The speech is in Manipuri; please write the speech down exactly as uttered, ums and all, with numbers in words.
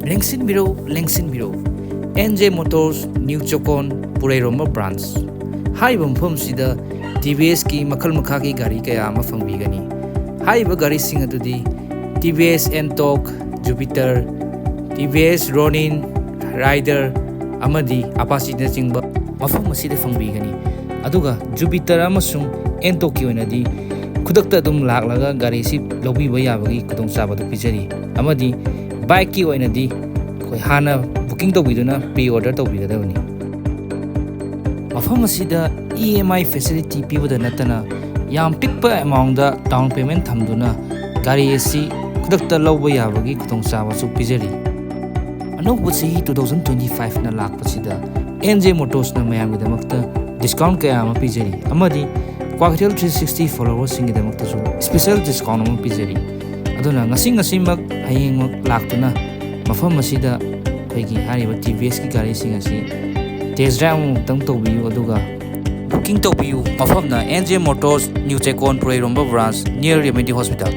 ꯂꯦꯡꯁꯤꯟꯕꯤꯔꯧ, ꯂꯦꯡꯁꯤꯟꯕꯤꯔꯧ꯫ N J motors, new Chekon, Pureiromba branch. ꯍꯥꯏꯔꯤꯕ ꯃꯐꯝ ꯑꯁꯤꯗ ꯇꯤ ꯚꯤ ꯑꯦꯁꯀꯤ ꯃꯈꯜ ꯃꯈꯥꯒꯤ ꯒꯥꯔꯤ ꯀꯌꯥ ꯑꯃ ꯐꯪꯕꯤꯒꯅꯤ꯫ ꯍꯥꯏꯔꯤꯕ ꯒꯥꯔꯤꯁꯤꯡ ꯑꯗꯨꯗꯤ ꯇꯤ ꯚꯤ ꯑꯦꯁ ꯑꯦꯟꯇꯣꯛ, ꯖꯨꯄꯤꯇꯔ, ꯇꯤ ꯚꯤ ꯑꯦꯁ ꯔꯣꯅꯤꯟ, ꯔꯥꯏꯗꯔ ꯑꯃꯗꯤ ꯑꯄꯥꯆꯤꯅꯆꯤꯡꯕ ꯃꯐꯝ ꯑꯁꯤꯗ ꯐꯪꯕꯤꯒꯅꯤ꯫ ꯑꯗꯨꯒ ꯖꯨꯄꯤꯇꯔ ꯑꯃꯁꯨꯡ ꯑꯦꯟꯇꯣꯛꯀꯤ ꯑꯣꯏꯅꯗꯤ ꯈꯨꯗꯛꯇ ꯑꯗꯨꯝ ꯂꯥꯛꯂꯒ ꯒꯥꯔꯤꯁꯤ ꯂꯧꯕꯤꯕ ꯌꯥꯕꯒꯤ ꯈꯨꯗꯣꯡꯆꯥꯕ ꯑꯗꯨ ꯄꯤꯖꯔꯤ꯫ ꯑꯃꯗꯤ ꯕꯥꯏꯛꯀꯤ ꯑꯣꯏꯅꯗꯤ ꯑꯩꯈꯣꯏ ꯍꯥꯟꯅ ꯕꯨꯀꯤꯡ ꯇꯧꯕꯤꯗꯨꯅ ꯄ꯭ꯔꯤ ꯑꯣꯔꯗꯔ ꯇꯧꯕꯤꯒꯗꯕꯅꯤ꯫ ꯃꯐꯝ ꯑꯁꯤꯗ ꯏ ꯑꯦꯝ ꯑꯥꯏ ꯐꯦꯁꯤꯂꯤꯇꯤ ꯄꯤꯕꯗ ꯅꯠꯇꯅ ꯌꯥꯝ ꯄꯤꯛꯄ ꯑꯦꯃꯥꯎꯟꯗ ꯗꯥꯎꯟ ꯄꯦꯃꯦꯟ ꯊꯝꯗꯨꯅ ꯒꯥꯔꯤ ꯑꯁꯤ ꯈꯨꯗꯛꯇ ꯂꯧꯕ ꯌꯥꯕꯒꯤ ꯈꯨꯗꯣꯡꯆꯥꯕꯁꯨ ꯄꯤꯖꯔꯤ꯫ ꯑꯅꯧꯕ ꯆꯍꯤ ꯇꯨ ꯊꯥꯎꯖꯟ ꯇ꯭ꯋꯦꯟꯇꯤ ꯐꯥꯏꯚꯅ ꯂꯥꯛꯄꯁꯤꯗ ꯑꯦꯟ ꯖꯦ ꯃꯣꯇꯣꯔꯁꯅ ꯃꯌꯥꯝꯒꯤꯗꯃꯛꯇ ꯗꯤꯁꯀꯥꯎꯟ ꯀꯌꯥ ꯑꯃ ꯄꯤꯖꯔꯤ ꯑꯃꯗꯤ ꯀ꯭ꯋꯥꯀꯩꯊꯦꯜ ꯊ꯭ꯔꯤ ꯁꯤꯛꯁꯇꯤ ꯐꯣꯂꯣꯋꯔꯁꯤꯡꯒꯤꯗꯃꯛꯇꯁꯨ ꯁ꯭ꯄꯦꯁꯦꯜ ꯗꯤꯁꯀꯥꯎꯟ ꯑꯃ ꯄꯤꯖꯔꯤ꯫ ꯑꯗꯨꯅ ꯉꯁꯤ ꯉꯁꯤꯃꯛ ꯍꯌꯦꯡꯃꯛ ꯂꯥꯛꯇꯨꯅ ꯃꯐꯝ ꯑꯁꯤꯗ ꯑꯩꯈꯣꯏꯒꯤ ꯍꯥꯏꯔꯤꯕ ꯇꯤ ꯚꯤ ꯑꯦꯁꯀꯤ ꯒꯥꯔꯤꯁꯤꯡ ꯑꯁꯤ ꯇꯦꯁ ꯗ꯭ꯔꯥꯏꯚ ꯑꯃꯃꯨꯛꯇꯪ ꯇꯧꯕꯤꯌꯨ, ꯑꯗꯨꯒ ꯕꯨꯀꯤꯡ ꯇꯧꯕꯤꯌꯨ꯫ ꯃꯐꯝꯅ N J motors, new Chekon, Pureiromba branch, near remedy hospital.